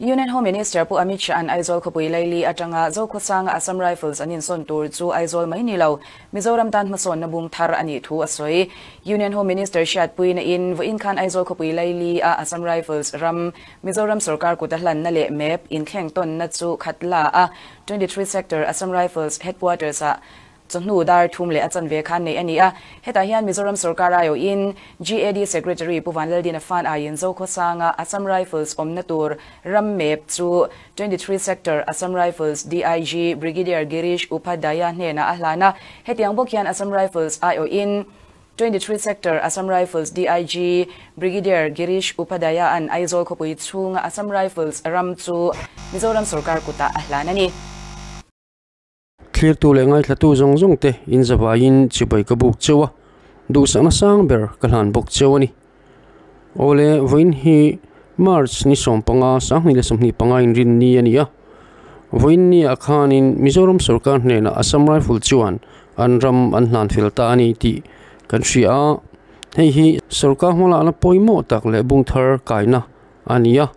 Union Home Minister Pu Amit Shah-a'n Aizawl khawpui laili atanga Zokhawsanga Assam Rifles an insawn tur chu Aizawl mai ni lo, Mizoram tan hmasawnna bung thar a nih thu a sawi. Union Home Minister hriatpuina in vawiin khan Aizawl khawpui laili a Assam Rifles ram Mizoram sorkar kuta hlanna leh map inthleng tawnna chu Khatla a 23 Sector Assam Rifles Headquarters ah Chawhnu dar thum leh a chanve khan neih a ni a, hetah hian Mizoram sorkar aiawhin GAD Secretary Pu Vanlaldina Fan aiin Zokhawsanga Assam Rifles awmna tur ram map chu 23 Sector Assam Rifles DIG Brigadier Girish Upadhyaya hnenah a hlan a, hetiang bawk hian Assam Rifles aiawhin 23 Sector Assam Rifles DIG Brigadier Girish Upadhyaya-a'n Aizawl khawpui chhunga Assam Rifles ram chu Mizoram sorkar kutah a hlan a ni. Thlirtu leh ngaithlatu zawng zawng te in zavaiin chibai ka buk cheu a, duhsakna sang ber ka hlan bawk cheu a ni. Awle, vawiin hi March ni 15, 2025 inrin ni a ni a. Vawiin ni ah khanin Mizoram sorkar hnenah Assam Rifle chuan an ram an hlan fel ta a ni tih kan hria a, hei hi sorkar hmalakna pawimawh tak leh bung thar kaina a ni a.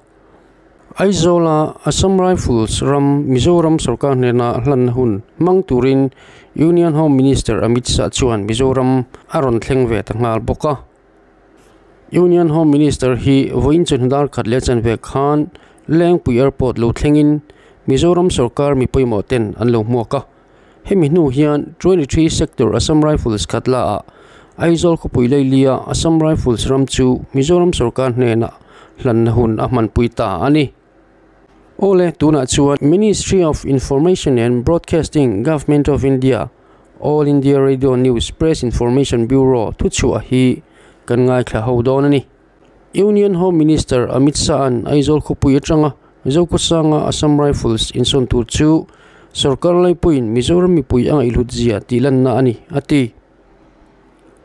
Aizawla Assam Rifles ram Mizoram sorkar hnena hlanna hun hmang turin Union Home Minister Amit Shah chuan Mizoram a rawn thleng ve ta nghal bawk a. Union Home Minister hi vawiin chawhnu dar khat leh chanve khan Lengpui Airport lo thlengin Mizoram sorkar mi pawimawh ten an lo hmuak a. Hemi hnu hian 23 Sector Assam Rifles khat la ah Aizawl khawpui leilia Assam Rifles ram chu Mizoram sorkar hnenah hlanna hun a hmanpui ta a ni. Awle, tunah chuan Ministry of Information and Broadcasting, Government of India, All India Radio News Press Information Bureau thuchhuah hi kan ngaithla ho dawn a ni. Union Home Minister Amit Shah-a'n Aizawl khawpui atanga Zokhawsanga Assam Rifles insawn tur chu sorkar laipuiin Mizoram mipui a ngaihhlut zia tih lanna a ni, a ti.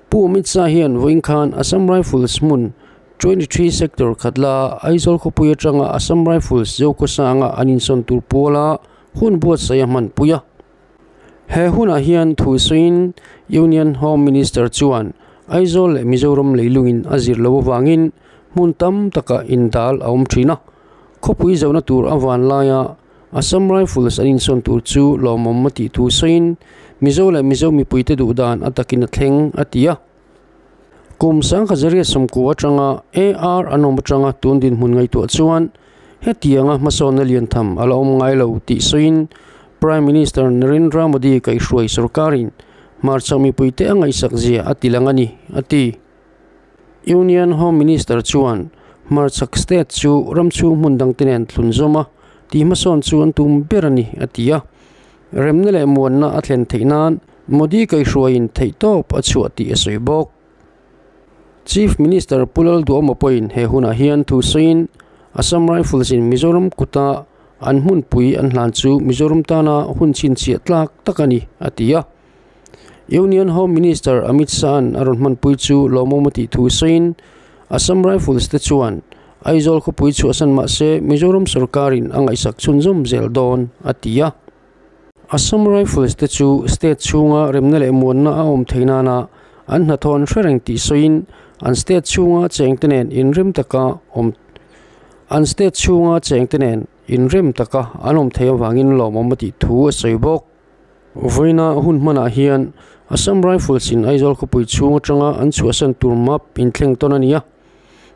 Pu Amit Shah hian vawiin khan Assam Rifles hmun 23 Sector khatla Aizawl khawpui atanga Assam Rifles Zokhawsanga an insawn tur puala hun buatsaih a hmanpui a. He hunah hian thu sawiin Union Home Minister chuan Aizawl leh Mizoram leilungin a zir loh avangin hmun tam takah indal a awm thin a, khawpui zohna tur a van laia Assam Rifles an insawn tur chu lawmawm a tih thu sawiin Mizo leh Mizo mipuite duh dan a takin a thleng a ti a. Kum sangkhat 19 atanga AR an awm atanga tun dinhmun ngaihtuah chuan hetianga hmasawnna lian tham a la awm ngai lo tih sawiin Prime Minister Narendra Modi kaihhruai sorkarin hmarchhak mipuite a ngaihsak zia a ti lang a ni, a ti. Union Home Minister chuan hmarchhak state chu ram chhung hmun dangte nen thlun zawm a tih hmasawn chu an tum ber a ni, a ti a. Remna leh muanna a thlen theih nan Modi kaihhruaiin theihtawp a chhuah tih a sawi bawk. Chief Minister Pu Lalduhawma pawhin he hunah hian thu sawiin Assam Rifles in Mizoram kuta an hmunpui an hlan chu Mizoram tana hun chhinchhiah tlak tak a ni, a ti a. Union Home Minister Amit Shah-a'n a rawn hmanpui chu lawmawm a tih thu sawiin Assam Rifles te chuan Aizawl khawpui chhuahsan mah se Mizoram sorkarin a ngaihsak chhunzawm zel dawn, a ti a. Assam Rifles te chu state chhunga remna leh muanna a awm theih nana an hnathawh an hre reng tih sawiin an state chhunga chengte nen inrem taka awm an state chhunga chengte nen inrem taka an awm theih avangin lawmawm a tih thu a sawi bawk. Vawiina hun hmanah hian Assam Rifles in Aizawl khawpui chhung atanga an chhuahsan tur map inthleng tawn a ni a.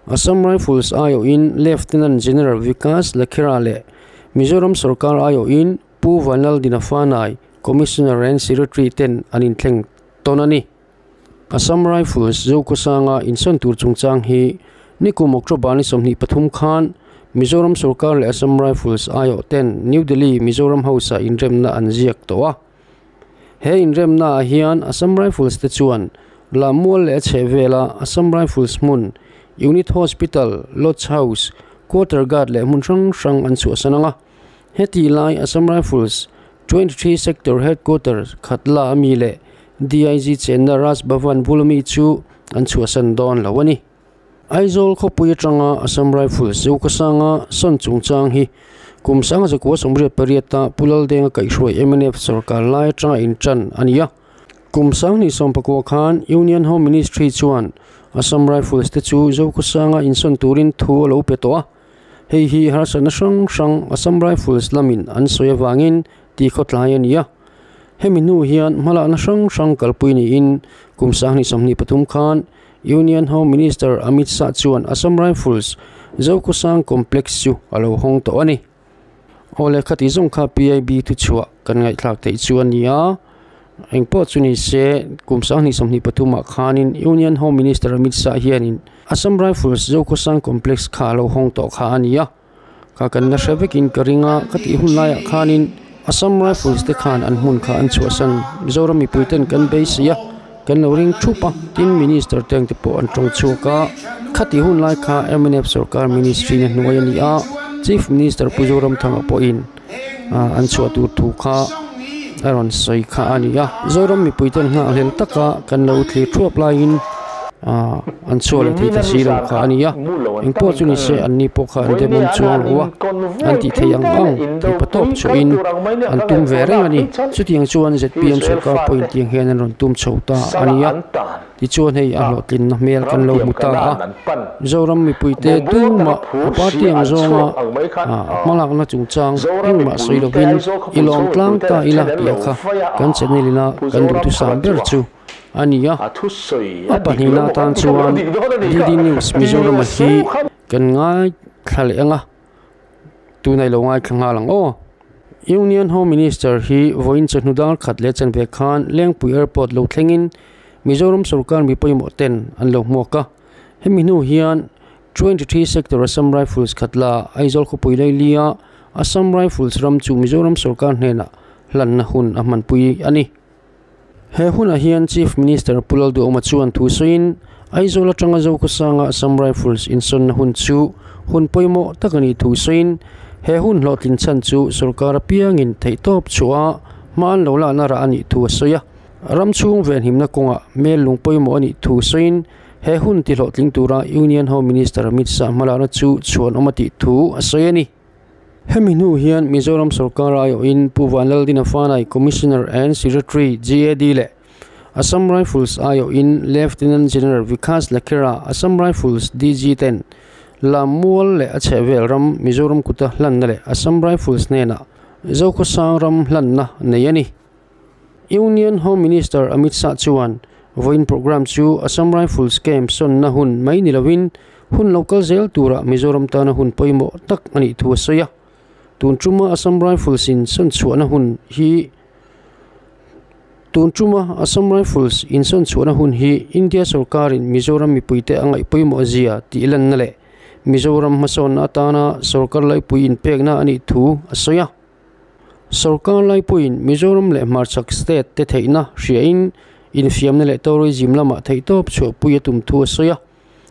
Assam Rifles aiawhin Lieutenant General Vikas Lakhera leh Mizoram sorkar aiawhin Pu Vanlal Dinafanai, Commissioner and Secretary ten an inthleng tawn a ni. Assam Rifles Zokhawsanga insawn tur chungchang hi nikum October ni 23 khan Mizoram sorkar leh Assam Rifles aiawh ten New Delhi Mizoram House-ah inremna an ziak tawh a. He inremna ah hian Assam Rifles te chuan Lammual leh a chheh vela Assam Rifles hmun, Unit Hospital, Lodge House, Quarter Guard leh hmun hrang hrang an chhuahsan ang a. Heti lai Assam Rifles 23 Sector Headquarters Khatla ami leh DIG chenna Raj Bhavan bul ami chu an chhuahsan dawn lo a ni. Aizawl khawpui atanga Assam Rifles Zokasanga sawn chungchang hi kum 1988-a Pu Laldenga kaihhruai mnf sorkar lai atanga intan a ni a. Kum 2019 khan Union Home Ministry chuan Assam Rifles te chu Zokasanga insawn turin thu a lo pe tawh a. Hei hi harsatna hrang hrang Assam Rifles lamin an sawi avangin tih khawtlai a ni a. Hemi hnu hian hmalakna hrang hrang kalpui niin kum 2023 khan Union Home Minister Amit Shah chuan Assam Rifles Zokhawsang Complex chu a lo hawng tawh a ni. Aw le khati zawng kha PIB thuchhuah kan ngaihthlak theih chu a ni a, engpawh chu ni se kum 2023 ah khanin Union Home Minister Amit Shah hianin Assam Rifles Zokhawsang Complex kha a lo hawng tawh kha a ni a, kha kan la hre vekin ka ring a, ka tih hun laiah khanin Assam Rifles te khan an hmun kha an chhuahsan Mizoram mipui ten kan beisei a, kan lo ring thup a, tin Minister te ang te pawh an tawng chhuak a, khati hun lai kha mnf sorkar ministry na hnuai a ni a, Chief Minister Pu Zoramthanga pawhin an chhuah tur thu kha a rawn sawi kha a ni a, Zoram mipui ten nghakhlel taka kan lo thlir thuap laiin an chhuah leh thei ta si lo kha a ni a, engpawh chu ni se an ni pawh kha an dem awm chuang lo a, an tih theih ang ang thei pa tawp chhuahin an tum ve reng a ni. Chutiang chuan zpm sorkar pawhin tiang hian an rawn tum chho ta a ni a, tichuan hei a hlawhtlinna hmel kan lo hmu ta a, Mizoram mipuite tumah a party ang zawnga hmalakna chungchang engmah sawi lovin i lawm tlang ta ila tih a kha kan channel ina kan duhthusam ber chu a ni a, a pahnihna atan chuan DD News Mizoram-a hi kan ngaithla leh ang a, tunah i lo ngaithla nghal ang aw. Union Home Minister hi vawiin chawhnu dar khat leh chanve khan Lengpui Airport lo thlengin Mizoram sorkar mi pawimawh ten an lo hmuak a, hemi hnu hian 23 Sector Assam Rifles khatla Aizawl khawpui Lailia Assam Rifles ram chu Mizoram sorkar hnenah hlanna hun a hmanpui a ni. He hunah hian Chief Minister Pu Lalduhawma chuan thu sawiin, Aizawl atanga Zokhawsanga Assam Rifles insawnna hun chu hun pawimawh tak a nih thu sawiin, he hun hlawhtlin chhan chu sorkar apiangin theihtawp chhuah a hma an lo lakna rah a nih thu a sawi a. Ram chhung venhimna kawngah mel lung pawimawh a nih thu sawiin, he hun tihlawhtling tura Union Home Minister Amit Shah hmalakna chu chhuanawm a tih thu a sawi a ni. Hemi hnu hian Mizoram sorkar aiawhin Pu Vanlaldina Fanai, Commissioner and Secretary, GAD leh Assam Rifles aiawhin Lieutenant General Vikas Lakhera, Assam Rifles DG ten Lammual leh a chhehvel ram Mizoram kuta hlanna leh Assam Rifles hnenah Zokhawsang ram hlanna nei a ni. Union Home Minister Amit Shah chuan vawiin programme chu Assam Rifles camp sawnna hun mai ni lovin hun lo kal zel tura Mizoram tana hun pawimawh tak a nih thu a sawi a. Tun tuma Assam Rifles in sawn chhuahna hun hi Tun tuma Assam Rifles in sawn chhuahna hun hi India sorkarin Mizoram mipuite a ngaih pawimawh zia tih lanna leh Mizoram hmasawnna atana sorkar laipui inpekna a nih thu a sawi a. Sorkar laipuiin Mizoram leh hmarchhak state te theihna hriain infiamna leh tourism lamah theihtawp chhuahpui a tum thu a sawi a.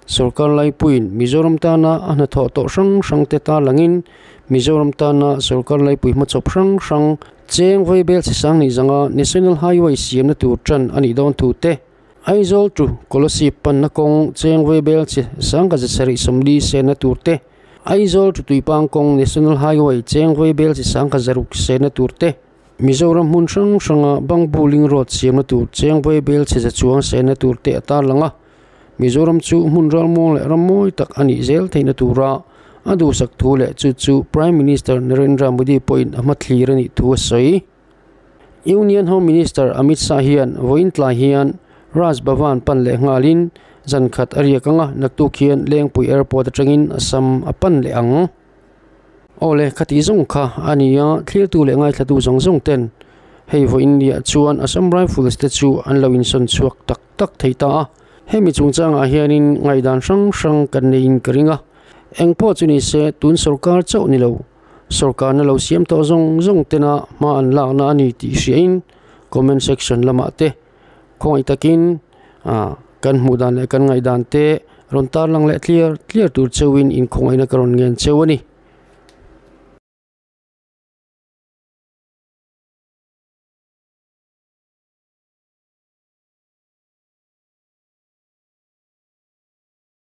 Sorkar laipuiin Mizoram tana a hnathawh tawh hrang hrang te tarlangin Mizoram tana sorkar laipui hmachawp hrang hrang cheng vaibel chi sang nih zanga National Highway siamna tur tan a nih dawn thu te, Aizawl to Kolasib panna kawng cheng vaibel chi sangka zasarih 40 senna tur te, Aizawl to Tuipang kawng National Highway cheng vaibel chi sangka zaruk senna tur te, Mizoram hmun hrang hranga Bangbuling Road siamna tur cheng vaibel chi za chuang senna tur te a tarlang a. Mizoram chu hmun ralmuang leh ram mawi tak a nih zel theihna tura a duhsak thu leh chu chu Prime Minister Narendra Modi pawhin a hmathlir a nih thu a sawi. Union Home Minister Amit Shah hian vawiin tlai hian Raj Bhavan pan leh nghalin zan khat a riak ang a, naktuk hian Lengpui Airport atangin Assam a pan leh ang. Aw le, khati zawng kha a ni a, thlirtu leh ngaithlatu zawng zawng ten hei vawiin niah chuan Assam Rifles te chu an lo insawn chhuak tak tak thei ta a, hemi chungchangah hianin ngaihdan hrang hrang kan neiin ka ring a, engpawh chu ni se tun sorkar chauh ni lo. Sorkarna lo siam tawh zawng zawng tena hma an lakna a ni tih hriain comment section lamah te khawngaih takin ah kan hmuh dan leh kan ngaihdan te rawn tarlang leh tliar tliar tur cheuhin inkhawngaihna ka rawn ngen cheu a ni.